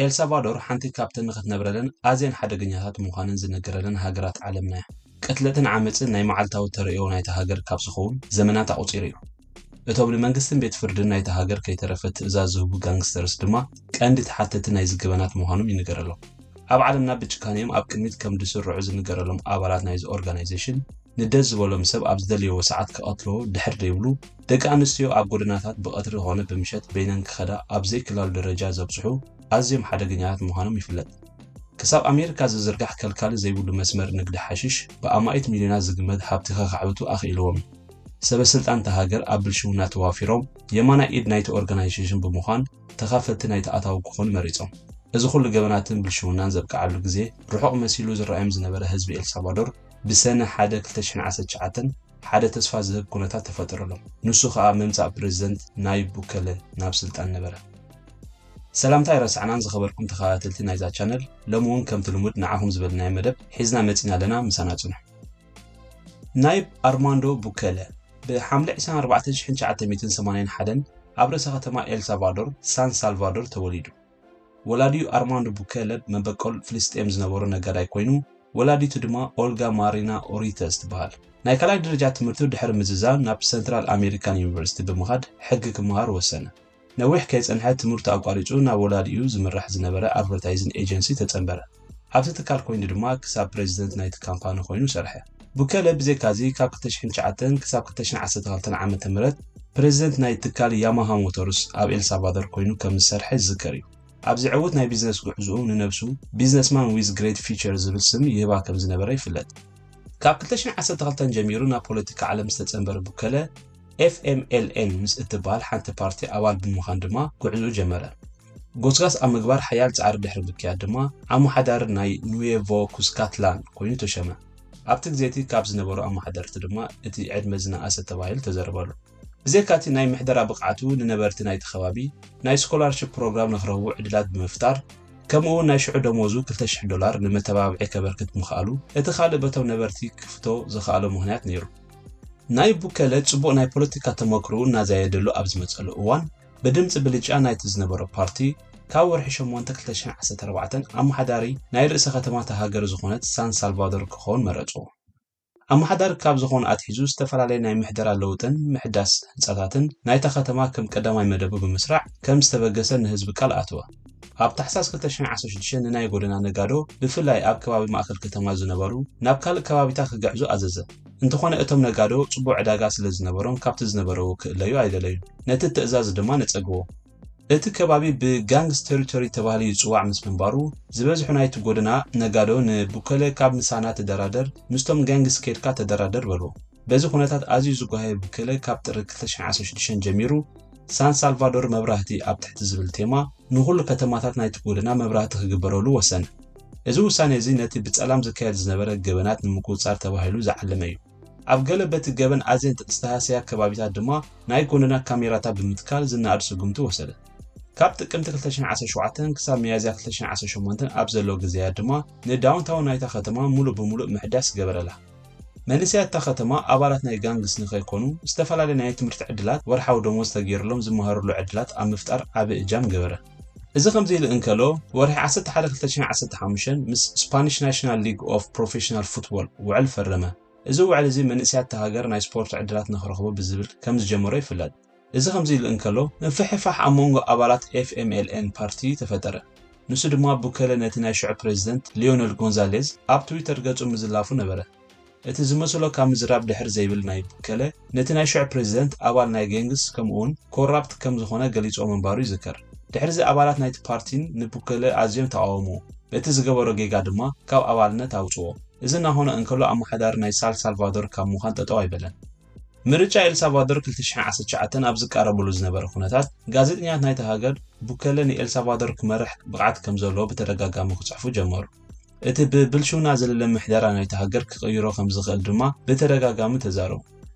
ኤልሳልቫዶር ሓንቲ ካብተን ንኽትነብረለን ኣዝየን ሓደገኛታት ምዃነን ዝነገረለን ሃገራት ዓለምና እያ። ቅትለትን ዓመጽን ናይ መዓልታዊ ተርእዮ ናይታ ሃገር ካብ ዝኸውን ዘመናት ኣቑጺሩ እዩ። እቶም ንመንግስትን ቤት ፍርድን ናይታ ሃገር ከይተረፈ ትእዛዝ ዝህቡ ጋንግስተርስ ድማ ቀንዲ ተሓተቲ ናይዚ ገበናት ምዃኖም ይንገረሎም። ኣብ ዓለምና ብጭካኔኦም ኣብ ቅድሚት ከም ዝስርዑ ዝንገረሎም ኣባላት ናይዚ ኦርጋናይዜሽን ንደስ ዝበሎም ሰብ ኣብ ዝደልይዎ ሰዓት ክቐትልዎ ድሕር ዘይብሉ፣ ደቂ ኣንስትዮ ኣብ ጎደናታት ብቐትሪ ኾነ ብምሸት በይነን ክኸዳ ኣብ ዘይክላሉ ደረጃ ዘብጽሑ ኣዝዮም ሓደገኛታት ምዃኖም ይፍለጥ። ክሳብ ኣሜሪካ ዝዝርጋሕ ከልካሊ ዘይብሉ መስመር ንግዲ ሓሽሽ ብኣማኢት ሚልዮናት ዝግመት ሃብቲ ከኻዕብቱ ኣኽኢልዎም እዩ። ሰበ ስልጣን እታ ሃገር ኣብ ብልሽውና ተዋፊሮም የማናይ ኢድ ናይቲ ኦርጋናይዜሽን ብምዃን ተኻፈልቲ ናይቲ ኣታዊ ክኾኑ መሪጾም። እዚ ኩሉ ገበናትን ብልሽውናን ዘብቅዓሉ ግዜ ርሑቕ መሲሉ ዝረኣዮም ዝነበረ ህዝቢ ኤልሳልቫዶር ብሰነ ሓደ ክልተ ሽሕን ዓሰርተ ትሽዓተን ሓደ ተስፋ ዝህብ ኩነታት ተፈጠረሎም። ንሱ ኸኣ ምምጻእ ፕሬዝደንት ናይብ ቡከለ ናብ ስልጣን ነበረ። ሰላምታ ኣይረሳዕናን ዝኸበርኩም ተኸታተልቲ ናይዛ ቻነል፣ ሎሚ እውን ከምቲ ልሙድ ንዓኹም ዝበልናዮ መደብ ሒዝና መጺና ኣለና፣ ምሳና ጽንሑ። ናይብ ኣርማንዶ ቡከለ ብሓምለ ዕስራን ኣርባዕተን ሽሕን ትሽዓተ ሚእትን ሰማንያን ሓደን ኣብ ርእሰ ከተማ ኤልሳልቫዶር ሳን ሳልቫዶር ተወሊዱ። ወላዲኡ ኣርማንዶ ቡከለ መበቆል ፍልስጤም ዝነበሩ ነጋዳይ ኮይኑ፣ ወላዲቱ ድማ ኦልጋ ማሪና ኦሪተስ ትበሃል። ናይ ካልኣይ ደረጃ ትምህርቱ ድሕሪ ምዝዛም ናብ ሰንትራል ኣሜሪካን ዩኒቨርሲቲ ብምኻድ ሕጊ ክመሃር ወሰነ። ነዊሕ ከይጸንሐ ትምህርቱ ኣቋሪጹ ናብ ወላዲኡ ዝምራሕ ዝነበረ ኣድቨርታይዚንግ ኤጀንሲ ተጸንበረ። ኣብቲ ትካል ኮይኑ ድማ ክሳብ ፕሬዚደንት ናይቲ ካምፓኒ ኮይኑ ሰርሐ። ቡከለ ብዘይካዚ ካብ ክልተ ሽሕን ትሽዓተን ክሳብ ክልተ ሽሕን ዓሰርተ ክልተን ዓመተ ምህረት ፕሬዚደንት ናይ ትካል ያማሃ ሞተርስ ኣብ ኤልሳልቫዶር ኮይኑ ከም ዝሰርሐ ዝዝከር እዩ። ኣብዚ ዕዉት ናይ ቢዝነስ ጉዕዞኡ ንነብሱ ቢዝነስማን ዊዝ ግሬት ፊቸር ዝብል ስም ይህባ ከም ዝነበረ ይፍለጥ። ካብ ክልተ ሽሕን ዓሰርተ ክልተን ጀሚሩ ናብ ፖለቲካ ዓለም ዝተጸንበረ ቡከለ ኤፍ ኤም ኤል ኤን ምስ እትበሃል ሓንቲ ፓርቲ ኣባል ብምዃን ድማ ጉዕዞኡ ጀመረ። ጎስጋስ ኣብ ምግባር ሓያል ጻዕሪ ድሕሪ ምክያድ ድማ ኣመሓዳሪ ናይ ኑዌቮ ኩስካትላን ኮይኑ ተሸመ። ኣብቲ ግዜ እቲ ካብ ዝነበሩ ኣመሓደርቲ ድማ እቲ ዕድመ ዝነኣሰ ተባሂሉ ተዘርበሉ። ብዘይካቲ ናይ ምሕደራ ብቕዓቱ ንነበርቲ ናይቲ ከባቢ ናይ ስኮላርሺፕ ፕሮግራም ንኽረኽቡ ዕድላት ብምፍጣር፣ ከምኡ እውን ናይ ሽዑ ደሞዙ ክልተ ሽሕ ዶላር ንመተባብዒ ከበርክት ምኽኣሉ እቲ ካልእ በቶም ነበርቲ ክፍቶ ዝኸኣሎ ምኽንያት ነይሩ። ናይ ቡከለ ጽቡቕ ናይ ፖለቲካ ተመክሮኡ እናዛየደሉ ኣብ ዝመጸሉ እዋን፣ ብድምጺ ብልጫ ናይቲ ዝነበሮ ፓርቲ ካብ ወርሒ ሸሞንተ ክልተ ሽሕን ዓሰርተ ኣርባዕተን ኣመሓዳሪ ናይ ርእሰ ከተማ እታ ሃገር ዝኾነት ሳን ሳልቫዶር ክኸውን መረጽዎ። ኣመሓዳሪ ካብ ዝኾኑ ኣትሒዙ ዝተፈላለየ ናይ ምሕደራ ለውጥን ምሕዳስ ህንጻታትን ናይታ ከተማ ከም ቀዳማይ መደቡ ብምስራዕ ከም ዝተበገሰ ንህዝቢ ቃል ኣተወ። ኣብ ታሕሳስ ክልተ ሽሕን ዓሰርተ ሽዱሽተን ንናይ ጎደና ነጋዶ ብፍላይ ኣብ ከባቢ ማእከል ከተማ ዝነበሩ ናብ ካልእ ከባቢታት ክግዕዙ ኣዘዘ። እንተኾነ እቶም ነጋዶ ጽቡቕ ዕዳጋ ስለ ዝነበሮም ካብቲ ዝነበረዎ ክእለዩ ኣይደለዩን። ነቲ ትእዛዝ ድማ ነጸግዎ። እቲ ከባቢ ብጋንግስ ቴሪቶሪ ተባሂሉ ይጽዋዕ ምስ ምንባሩ፣ ዝበዝሑ ናይቲ ጎደና ነጋዶ ንቡከለ ካብ ምሳና ተደራደር፣ ምስቶም ጋንግስ ኬድካ ተደራደር በልዎ። በዚ ኩነታት ኣዝዩ ዝጓሃየ ቡከለ ካብ ጥሪ ክልተ ሽሕን ዓሰርተ ሽዱሽተን ጀሚሩ ሳን ሳልቫዶር መብራህቲ ኣብ ትሕቲ ዝብል ቴማ ንኹሉ ከተማታት ናይቲ ጎደና መብራህቲ ክግበረሉ ወሰነ። እዚ ውሳነ እዚ ነቲ ብጸላም ዝካየድ ዝነበረ ገበናት ንምቁጽጻር ተባሂሉ ዝዓለመ እዩ። ኣብ ገለ በቲ ገበን ኣዝየን ዝተሃስያ ከባቢታት ድማ ናይ ጎደና ካሜራታት ብምትካል ዝነኣድ ስጉምቲ ወሰደ። ካብ ጥቅምቲ ክልተ ሽሕን ዓሰርተ ሸውዓተን ክሳብ ሚያዝያ ክልተ ሽሕን ዓሰርተ ሸሞንተን ኣብ ዘሎ ግዜያት ድማ ንዳውንታውን ናይታ ከተማ ሙሉእ ብሙሉእ ምሕዳስ ገበረላ። መንእሰያት እታ ከተማ ኣባላት ናይ ጋንግስ ንኸይኮኑ ዝተፈላለየ ናይ ትምህርቲ ዕድላት ወርሓዊ ደሞዝ ተገይርሎም ዝመሃርሉ ዕድላት ኣብ ምፍጣር ዓቢ እጃም ገበረ። እዚ ከምዚ ኢሉ እንከሎ፣ ወርሒ ዓሰርተ ሓደ ክልተ ሽሕን ዓሰርተ ሓሙሽተን ምስ ስፓኒሽ ናሽናል ሊግ ኦፍ ፕሮፌሽናል ፉትቦል ውዕል ፈረመ። እዚ ውዕል እዚ መንእሰያት እታ ሃገር ናይ ስፖርት ዕድላት ንኽረኽቡ ብዝብል ከም ዝጀመሮ ይፍለጥ። እዚ ከምዚ ኢሉ እንከሎ፣ ምፍሕፋሕ ኣብ መንጎ ኣባላት ኤፍ ኤም ኤል ኤን ፓርቲ ተፈጠረ። ንሱ ድማ ቡከለ ነቲ ናይ ሽዑ ፕሬዚደንት ሊዮነል ጎንዛሌዝ ኣብ ትዊተር ገጹ ምዝላፉ ነበረ። እቲ ዝመስሎ ካብ ምዝራብ ድሕር ዘይብል ናይ ቡከለ፣ ነቲ ናይ ሽዑ ፕሬዚደንት ኣባል ናይ ገንግስ ከምኡውን ኮራፕት ከም ዝኾነ ገሊጽዎ ምንባሩ ይዝከር። ድሕርዚ ኣባላት ናይቲ ፓርቲን ንቡከለ ኣዝዮም ተቓወምዎ። በቲ ዝገበሮ ጌጋ ድማ ካብ ኣባልነት ኣውጽዎ። እዚ እናኾነ እንከሎ ኣመሓዳሪ ናይ ሳል ሳልቫዶር ካብ ምዃን ጠጠው ኣይበለን። ምርጫ ኤልሳልቫዶር ክልተ ሽሕን ዓሰርተ ትሽዓተን ኣብ ዝቃረበሉ ዝነበረ ኩነታት፣ ጋዜጠኛታት ናይቲ ሃገር ቡከለ ንኤልሳልቫዶር ክመርሕ ብቕዓት ከም ዘለዎ ብተደጋጋሚ ክጽሕፉ ጀመሩ። እቲ ብብልሽውና ዝልለ ምሕደራ ናይቲ ሃገር ክቕይሮ ከም ዝኽእል ድማ ብተደጋጋሚ ተዛረቡ።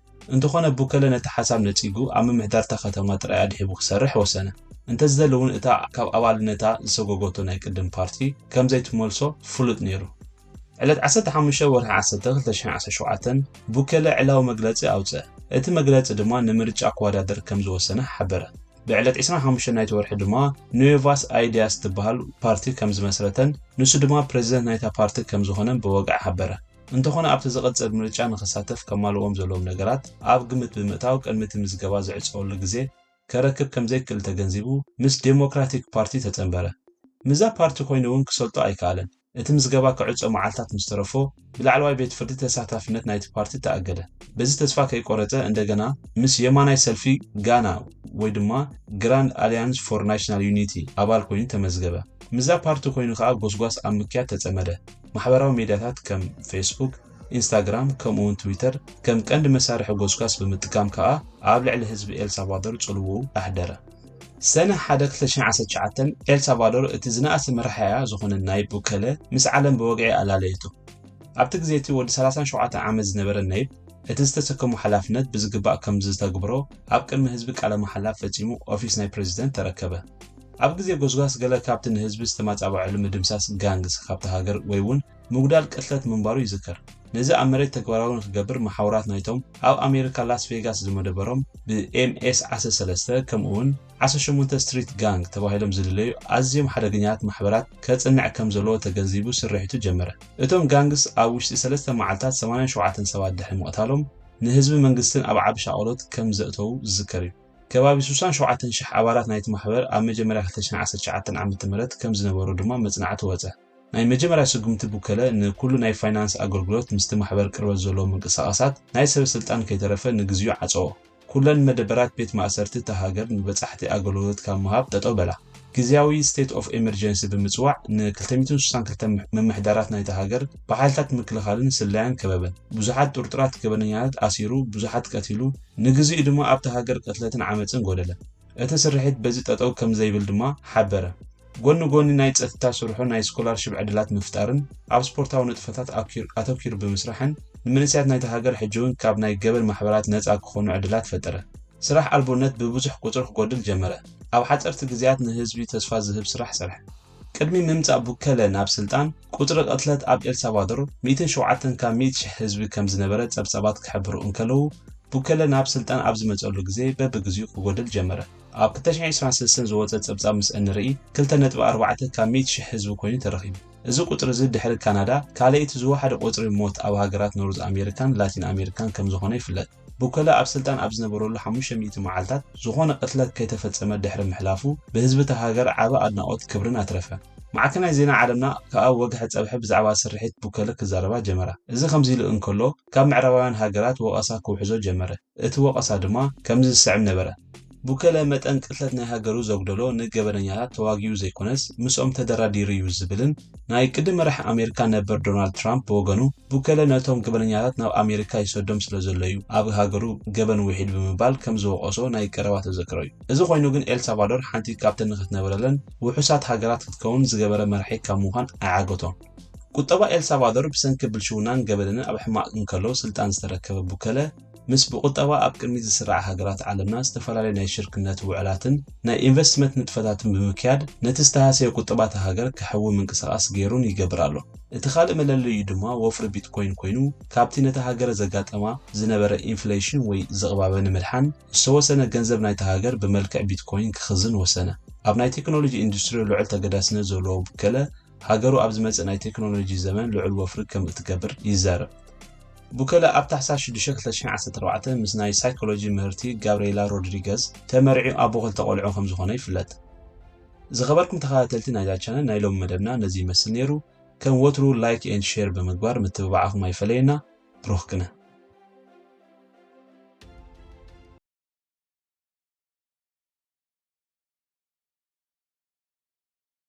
እንተኾነ ቡከለ ነቲ ሓሳብ ነጺጉ ኣብ ምምሕዳር እታ ከተማ ጥራይ ኣድሒቡ ክሰርሕ ወሰነ። እንተዝደሊ እውን እታ ካብ ኣባልነታ ዝሰጎጎቶ ናይ ቅድም ፓርቲ ከም ዘይትመልሶ ፍሉጥ ነይሩ። ዕለት ዓሰርተ ሓሙሽተ ወርሒ ዓሰርተ ክልተ ሽሕን ዓሰርተ ሸውዓተን ቡከለ ዕላዊ መግለጺ ኣውጽአ። እቲ መግለጺ ድማ ንምርጫ ክወዳደር ከም ዝወሰነ ሓበረ። ብዕለት ዕስራን ሓሙሽተን ናይቲ ወርሒ ድማ ኑየቫስ ኣይድያስ ትበሃል ፓርቲ ከም ዝመስረተን ንሱ ድማ ፕሬዚደንት ናይታ ፓርቲ ከም ዝኾነን ብወግዒ ሓበረ። እንተኾነ ኣብቲ ዝቕጽል ምርጫ ንኽሳተፍ ከማልዎም ዘለዎም ነገራት ኣብ ግምት ብምእታው ቅድሚ እቲ ምዝገባ ዝዕጸወሉ ግዜ ከረክብ ከም ዘይክእል ተገንዚቡ ምስ ዴሞክራቲክ ፓርቲ ተጸንበረ። ምስዛ ፓርቲ ኮይኑ እውን ክሰልጦ ኣይከኣለን። እቲ ምዝገባ ክዕጾ መዓልታት ምስ ተረፎ ብላዕለዋይ ቤት ፍርዲ ተሳታፍነት ናይቲ ፓርቲ ተኣገደ። በዚ ተስፋ ከይቆረጸ እንደገና ምስ የማናይ ሰልፊ ጋና ወይ ድማ ግራንድ ኣሊያንስ ፎር ናሽናል ዩኒቲ ኣባል ኮይኑ ተመዝገበ። ምስዛ ፓርቲ ኮይኑ ከኣ ጎስጓስ ኣብ ምክያድ ተጸመደ። ማሕበራዊ ሜድያታት ከም ፌስቡክ፣ ኢንስታግራም ከምኡ እውን ትዊተር ከም ቀንዲ መሳርሒ ጎስጓስ ብምጥቃም ከኣ ኣብ ልዕሊ ህዝቢ ኤልሳልቫዶር ጽልውኡ ኣሕደረ። ሰነ ሓደ ክልተ ሽሕን ዓሰርተ ትሽዓተን ኤልሳልቫዶር እቲ ዝነኣሰ መራሕያ ዝኾነ ናይብ ቡከለ ምስ ዓለም ብወግዒ ኣላለየቶ። ኣብቲ ግዜ እቲ ወዲ ሰላሳን ሸውዓተን ዓመት ዝነበረ ናይብ እቲ ዝተሰከሞ ሓላፍነት ብዝግባእ ከም ዝተግብሮ ኣብ ቅድሚ ህዝቢ ቃለ መሓላ ፈጺሙ ኦፊስ ናይ ፕሬዚደንት ተረከበ። ኣብ ግዜ ጎስጓስ ገለ ካብቲ ንህዝቢ ዝተማጻብዐሉ ምድምሳስ ጋንግስ ካብቲ ሃገር ወይ እውን ምጉዳል ቅትለት ምንባሩ ይዝከር። ነዚ ኣብ መሬት ተግባራዊ ንክገብር መሓውራት ናይቶም ኣብ ኣሜሪካ ላስ ቬጋስ ዝመደበሮም ብ ኤም ኤስ ዓሰርተ ሰለስተ ከምኡ እውን ዓሰርተ ሸሞንተ ስትሪት ጋንግ ተባሂሎም ዝልለዩ ኣዝዮም ሓደገኛታት ማሕበራት ከጽንዕ ከም ዘለዎ ተገንዚቡ ስርሒቱ ጀመረ። እቶም ጋንግስ ኣብ ውሽጢ ሰለስተ መዓልታት ሰማንያን ሸውዓተን ሰባት ድሕሪ ምቕታሎም ንህዝቢ መንግስትን ኣብ ዓቢ ሻቕሎት ከም ዘእተዉ ዝዝከር እዩ። ከባቢ ሱሳን ሸውዓተን ሽሕ ኣባላት ናይቲ ማሕበር ኣብ መጀመርያ ክልተ ሽሕን ዓሰርተ ትሽዓተን ዓመተ ምህረት ከም ዝነበሩ ድማ መጽናዕቲ ወጸ። ናይ መጀመርያ ስጉምቲ ቡከለ ንኩሉ ናይ ፋይናንስ ኣገልግሎት ምስቲ ማሕበር ቅርበት ዘለዎ ምንቅስቓሳት ናይ ሰብ ስልጣን ከይተረፈ ንግዚኡ ዓጸዎ። ኩለን መደበራት ቤት ማእሰርቲ እታ ሃገር ንበጻሕቲ ኣገልግሎት ካብ ምሃብ ጠጠው በላ። ግዝያዊ ስቴት ኦፍ ኤመርጀንሲ ብምጽዋዕ ን ክልተ ሚእትን ስሳን ክልተን ምምሕዳራት ናይታ ሃገር ብሓይልታት ምክልኻልን ስለያን ከበበን። ብዙሓት ጥርጡራት ገበነኛታት ኣሲሩ፣ ብዙሓት ቀቲሉ፣ ንግዚኡ ድማ ኣብታ ሃገር ቅትለትን ዓመጽን ጎደለ። እቲ ስርሒት በዚ ጠጠው ከም ዘይብል ድማ ሓበረ። ጎኒ ጎኒ ናይ ጸጥታ ስርሑ ናይ ስኮላርሺፕ ዕድላት ምፍጣርን ኣብ ስፖርታዊ ንጥፈታት ኣኪር-፣ ኣተኪሩ ብምስራሕን ንመንእሰያት ናይታ ሃገር ሕጂ እውን ካብ ናይ ገበን ማሕበራት ነጻ ክኾኑ ዕድላት ፈጠረ። ስራሕ ኣልቦነት ብብዙሕ ቁጽሪ ክጎድል ጀመረ። ኣብ ሓጸርቲ ግዜያት ንህዝቢ ተስፋ ዝህብ ስራሕ ሰርሐ። ቅድሚ ምምጻእ ቡከለ ናብ ስልጣን ቁጽሪ ቅትለት ኣብ ኤልሳልቫዶር ሚእትን ሸውዓተን ካብ ሚእቲ ሽሕ ህዝቢ ከም ዝነበረ ጸብጻባት ክሕብሩ እንከለዉ ቡከለ ናብ ስልጣን ኣብ ዝመጸሉ ግዜ በብግዚኡ ክጎድል ጀመረ። ኣብ ክልተ ሽሕን ዕስራን ሰለስተን ዝወጸ ጸብጻብ ምስ እንርኢ ክልተ ነጥቢ ኣርባዕተ ካብ ሚእቲ ሽሕ ህዝቢ ኮይኑ ተረኺቡ። እዚ ቁጽሪ እዚ ድሕሪ ካናዳ ካልኣይቲ ዝወሓደ ቁጽሪ ሞት ኣብ ሃገራት ኖርዝ ኣሜሪካን ላቲን ኣሜሪካን ከም ዝኾነ ይፍለጥ። ቡከለ ኣብ ስልጣን ኣብ ዝነበረሉ ሓሙሽተ ሚእቲ መዓልታት ዝኾነ ቅትለት ከይተፈጸመ ድሕሪ ምሕላፉ ብህዝቢ እታ ሃገር ዓቢ ኣድናቖት ክብርን ኣትረፈ። ማዕከናት ዜና ዓለምና ከኣ ወግሐ ጸብሐ ብዛዕባ ስርሒት ቡከለ ክዛረባ ጀመራ። እዚ ከምዚ ኢሉ እንከሎ ካብ ምዕራባውያን ሃገራት ወቐሳ ክውሕዞ ጀመረ። እቲ ወቐሳ ድማ ከምዚ ዝስዕብ ነበረ። ቡከለ መጠን ቅትለት ናይ ሃገሩ ዘጉደሎ ንገበነኛታት ተዋጊኡ ዘይኮነስ ምስኦም ተደራዲሩ እዩ ዝብልን ናይ ቅድም መራሒ ኣሜሪካ ነበር ዶናልድ ትራምፕ ብወገኑ ቡከለ ነቶም ገበነኛታት ናብ ኣሜሪካ ይሰዶም ስለ ዘሎ እዩ ኣብ ሃገሩ ገበን ውሒድ ብምባል ከም ዝወቐሶ ናይ ቀረባ ተዘክሮ እዩ። እዚ ኮይኑ ግን ኤልሳልቫዶር ሓንቲ ካብተን ንክትነብረለን ውሑሳት ሃገራት ክትከውን ዝገበረ መራሒ ካብ ምዃን ኣይዓገቶን። ቁጠባ ኤልሳልቫዶር ብሰንኪ ብልሽውናን ገበንን ኣብ ሕማቕ እንከሎ ስልጣን ዝተረከበ ቡከለ ምስ ብቁጠባ ኣብ ቅድሚት ዝስራዓ ሃገራት ዓለምና ዝተፈላለዩ ናይ ሽርክነት ውዕላትን ናይ ኢንቨስትመንት ንጥፈታትን ብምክያድ ነቲ ዝተሃሰየ ቁጠባ እታ ሃገር ከሕዊ ምንቅስቓስ ገይሩን ይገብር ኣሎ። እቲ ካልእ መለለይኡ ድማ ወፍሪ ቢትኮይን ኮይኑ ካብቲ ነታ ሃገር ዘጋጠማ ዝነበረ ኢንፍሌሽን ወይ ዝቕባበ ንምድሓን ዝተወሰነ ገንዘብ ናይታ ሃገር ብመልክዕ ቢትኮይን ክኽዝን ወሰነ። ኣብ ናይ ቴክኖሎጂ ኢንዱስትሪ ልዑል ተገዳስነት ዘለዎ ቡከለ ሃገሩ ኣብ ዝመጽእ ናይ ቴክኖሎጂ ዘመን ልዑል ወፍሪ ከም እትገብር ይዛረብ። ቡከለ ኣብ ታሕሳስ ሽዱሽተ ክልተ ሽሕን ዓሰርተ ኣርባዕተ ምስ ናይ ሳይኮሎጂ ምህርቲ ጋብርኤላ ሮድሪገዝ ተመሪዑ ኣቦ ክልተ ቆልዑ ከም ዝኾነ ይፍለጥ። ዝኸበርኩም ተኸታተልቲ ናይዛ ቻነል ናይ ሎሚ መደብና ነዚ ይመስል ነይሩ። ከም ወትሩ ላይክ ኤንድ ሼር ብምግባር ምትብባዓኹም ኣይፈለየና። ብሩኽ ቅነ።